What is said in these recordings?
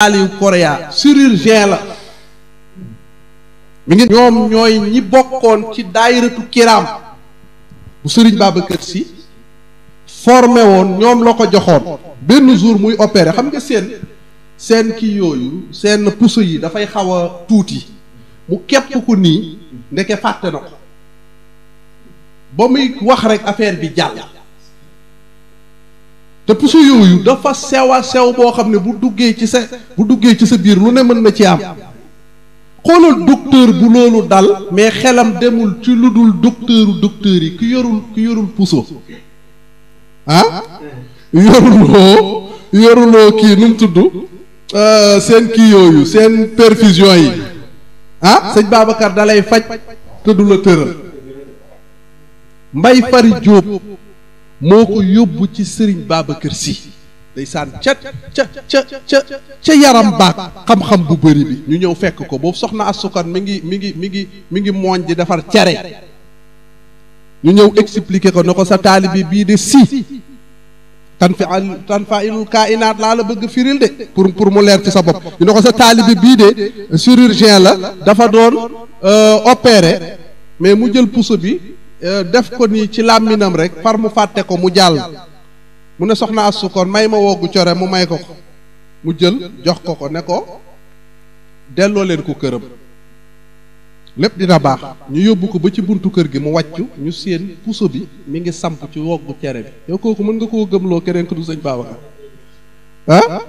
Aliou Korea chirurgien la mi ngi ñoom ñooy ñi bokkoon ci daayiratu kiram bu Serigne Babacar Sy formé woon ñoom la ko joxoon benn jour muy opéré xam nga seen kii yooyu seen puso yi dafay xaw a tuuti mu képp ko nii ndeke fàtte na ko ba muy wax rek affaire bi jàll te puso yooyu dafa sew a sew boo xam ne bu duggee ci sa biir lu ne mën na ci am xoolal docteur bu loolu dal mais xelam demul ci lu dul docteur yi ki yorul puso ah yoruloo kii nu mu tudd seen kii yooyu seen perfusion yi ah sëñ Babacar dalay faj te du la tëral Mbay Fari Jóob moo ko yóbbu ci Serigne Babacar Sy ndeysaan ca yaram baag xam-xam bu bëri bi ñu ñëw fekk ko boobu soxna asukan mi ngi mooñ di defar cere ñu ñëw expliquer ko ne ko sa taalibi bii de si tan fa ilul kainaat laa la bëgg firil de pour mu leer ci sa bopp ñu ne ko sa taalibi bii de chirurgien la dafa doon opéré mais mu jël puso bi def ko nii ci làmminam rek far mu fàtte ko mu jàll mu ne soxna asukoon may ma woggu core mu may ko mu jël jox ko ne ko delloo leen ko këram lépp dina baax ñu yóbbu ko ba ci buntu kër gi mu wàccu ñu seen puso bi mi ngi samp ci woggu cere bi yow kooku mën nga koo gëmloo keneen ko du sëñ Babacar ah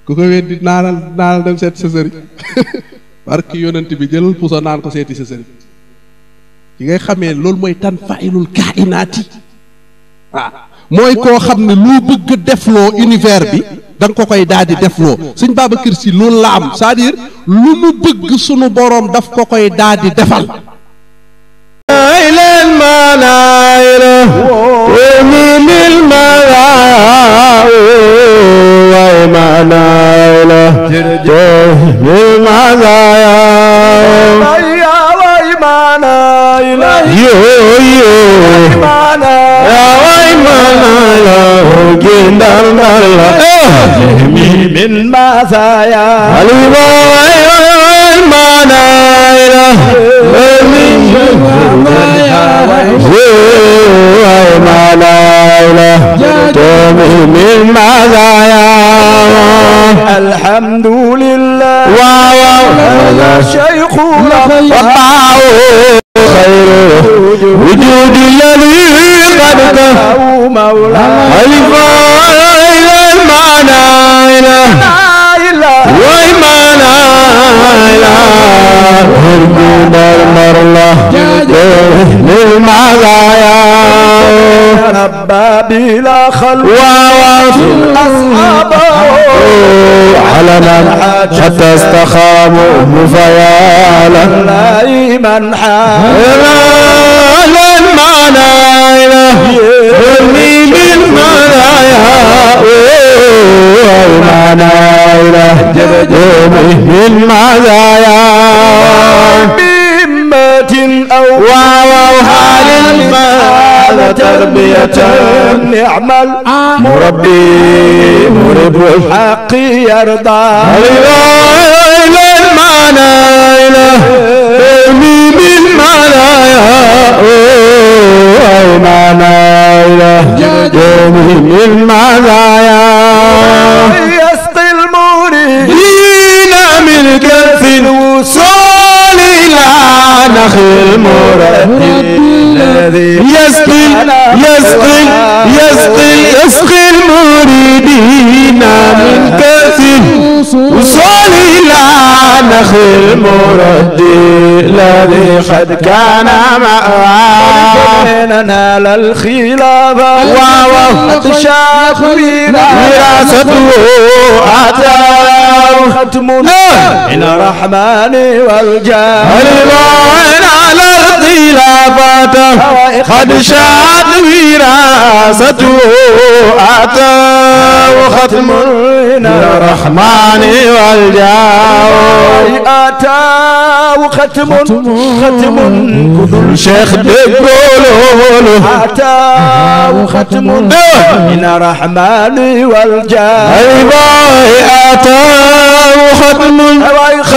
ku ko weddi naanal dem seeti sa sëriñ barki yonent bi jëlal puso naan ko seeti sa sëriñ yi ngay xamee loolu mooy tan failul kainaati waaw mooy koo xam ne lu bëgg defloo univers bi da nga ko koy daal di defloo sëñ Babacar Sy loolu la am c'est-à-dire lu mu bëgg sunu boroom daf ko koy daal di defal leen manayra minil way manayra mil manaya way manayra yo way manayra gendar nalla min masaya ali way manayra min way manayra min masaya alhamdulillah wa shaykh خير وجود الذي قد كفوا مولانا الفائل المعنى وإيمانا هرمون المرلة للمعايا ربا بلا خلوة أصحابه على من حتى استخاموا مفيالا من حال المعنى هرمي بالمرايا المعنى بالمرايا بمة أو حال المال تربية نعم المربي مرب الحق يرضى المعنى هرمي بالمرايا المعنى بالمرايا يسقي المريدين من كف الوصول إلى نخل المرد الذي يسقي المريدين من كف الوصول إلى نخل المرد الذي قد كان مأواه نال الخلافة وشاف وراثته أتاه ختم من الرحمن والجاه على الخلافة قد شاءت وراثته أتاه ختم من الرحمن والجاه أتاه ختم كل شيخ دقولو أتاه ختم من الرحمن والجاه أتاه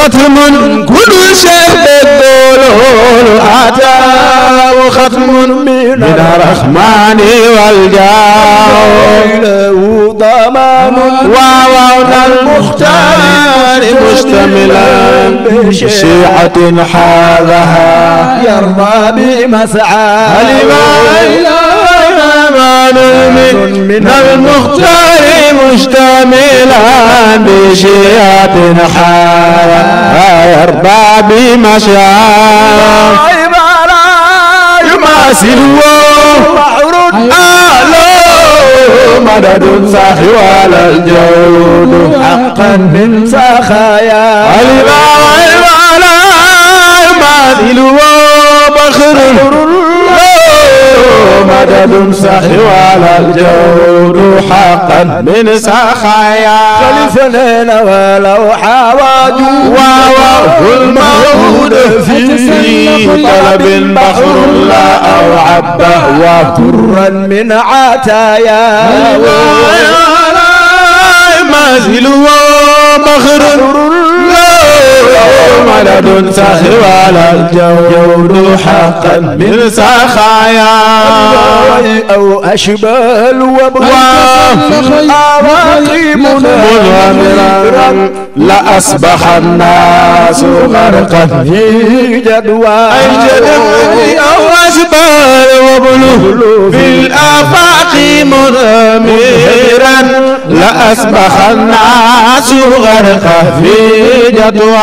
ختم كل شيء بالدول أتاه ختم من الرحمن والجاه له ضمان وعون المختار مشتملا بشيعة حاذها يرضى بمسعى من المختار مشتملا بشيعة حاذها يرضى بمسعى يماثل بحر مدد ساخي ولا الجود حقا من سخايا لا يماثل بحر مدد ساخي ولا الجود حقا من سخايا خلفنا ولو حواجوا الموجود في طلب بحر لا أو عبه وطرا من عتايا مازل وبخر مدد ساخي ولا الجود حقا من سخايا أو أشبال وأواقي منهمرا لأصبح الناس غرقا في جدوى أو أشبال وبلو في الآفاق منهمرا لأصبح الناس غرقا في جدوى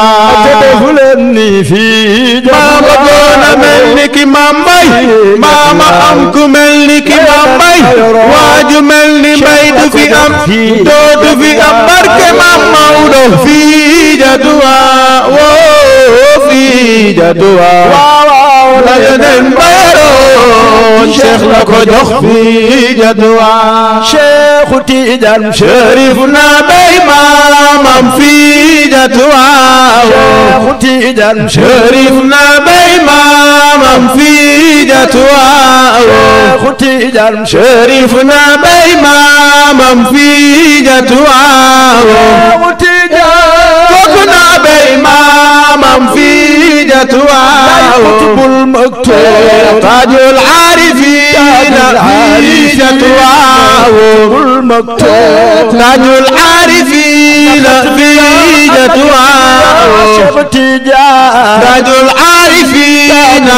تدخلني في جدوى ما بقونا ملك مامي ماما أمكو ملك مامي واجو ملك بيت في أم دود في أمبرك ماما ودو في جدوى في جدوى لجنن بيرون شيخ لكو جخ في جدوى شيخ تيجان شريفنا بإمام في جدوى شيخ تيجان شريفنا بإمام في جدوى شيخ تيجان شريفنا بإمام في جدوى شيخ تيجان وكنا بإمام في جدوى قطب المكتوب تاج العارفين في جدوى المكتوب تاج العارفين في جدوى تاج العارفين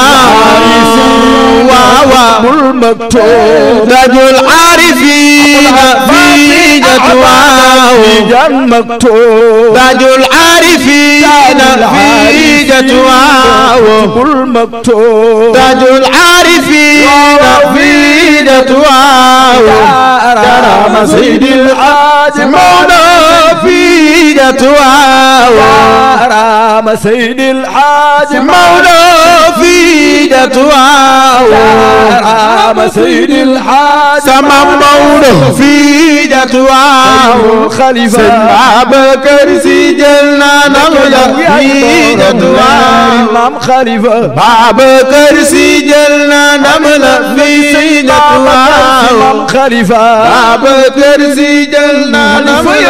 المكتوب تاج العارفين في جدوى المكتوب تاج العارفين في جدوى المكتوب تاج العارفين في جدوى كرم سيد الحاج مولا في جدوى كرم سيد الحاج مولا في جدوى كرم سيد الحاج سمام مولا في جدوى خليفة بابا كرسي جلنا نغلا في جدوى امام خليفة بابا كرسي جلنا نملا في جدوى امام خليفة بابا كرسي جلنا نملا